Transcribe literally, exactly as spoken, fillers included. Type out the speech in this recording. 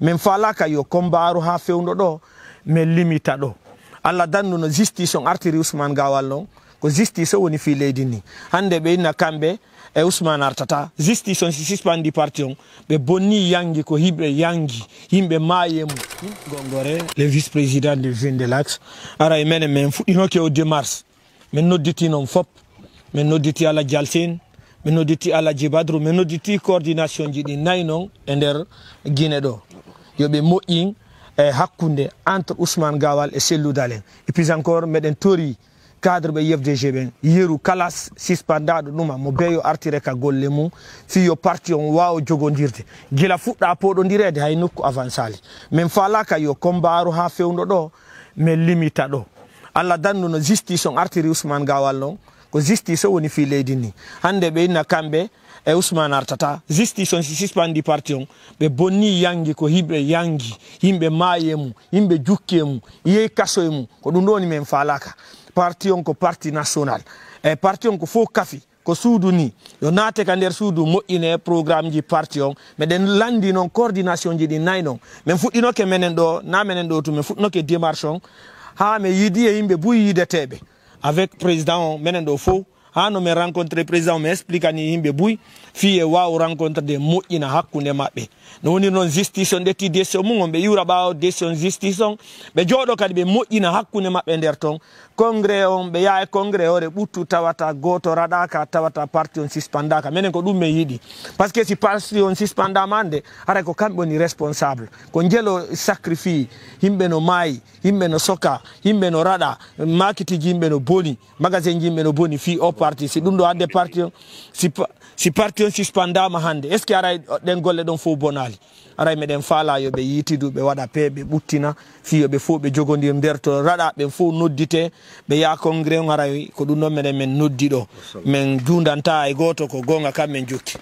Min faalaaka yo kombaaru haa fewndo ɗoo, min limita ɗoo. Alla dandu no justice on artiri Usman Gawal non, ko justice on woni fii leydi ndin. Hannde ɓe inna kamɓe e Usman artata. Justice on si suspandi parti on, ɓe bonni yangi ko hiɓe yangi, yimɓe maayi e mun. Gongore, le vice-président de Vindelax, ara e menen, min fuɗɗinoke o démarche. Min nodditi non fop. Min nodditi Alhaji Alsine, min nodditi Alhaji Badru, min nodditi coordination ji ɗi nayi non e nder Guinée ɗoo. Yo ɓe moƴƴin e hakkunde entre Usman Gawal e Cellou Dalein. Et puis encore, meɗen tori cadre ɓe U F D G ɓen, yeru kala s-, sispandaaɗo ɗuma mo beyo artire ka golle mum, fii yo parti on waawo jogondirde. Gila fuɗɗa pooɗondireede hay nokku avansaali. Min faalaaka yo kombaaru haa fewndo ɗoo, min limita ɗoo. Alla dandu no justice on artiri Usman Gawal non, ko justice on woni fii leydi ndin. Hannde ɓe inna kamɓe e Usman artata. Justice on si suspandi parti on, ɓe bonni yangi ko hiɓe yangi, yimɓe maayi e mun, yimɓe jukki e mun, yehi kaso e mun. Ko ɗum ɗoo woni min faalaaka. Parti on ko parti national. E parti on ko fow kafi. Ko suudu nii, yo naate ka nder suudu, moƴƴine programmeji parti on. Meɗen lanndi non coordinationji ɗin nayi non. Min fuɗɗinoke menen ɗoo, naa menen ɗoo tun, min fuɗɗinoke démarche on. Haa min yiidi e yimɓe buy yiideteeɓe avec président on, menen ɗoo fow. Haa no min rencontré président on, min expliquani yimɓe buy, fii e waawo rencontrede moƴƴina hakkunde maɓɓe. No woni non justice on ƴetti décision mum on, ɓe iwra ɓaawo décision justice on, ɓe jooɗo kadi ɓe moƴƴina hakkunde maɓɓe nder ton. Congrès on, ɓe yaha e congrès hoore ɓuttu tawata gooto raɗaaka, tawata parti on suspendaaka. Menen ko ɗum men yiɗi. Parce que si parti on suspendaama hannde, haray ko kamɓe woni responsable. Ko njelo sacrifice, yimɓe no maayi, yimɓe no soka, yimɓe no raɗa, makitiji yimɓe no boni. Magasin ji yimɓe no boni fii o parti. Si ɗum ɗoo adde parti on, si pa-, si parti on suspendaama hannde, est-ce que aray ɗen golle ɗon fow bonaali? Aray meɗen faalaa yo ɓe yiitidu, ɓe waɗa pee, ɓe ɓuttina, fii yo ɓe fow ɓe jogondir nder to raɗa, ɓen fow noddite, ɓe yaha congrès on. Aray ko ɗum ɗon meɗen men noddi ɗoo. Men juundantaa hay gooto, ko goonga kan men jokki.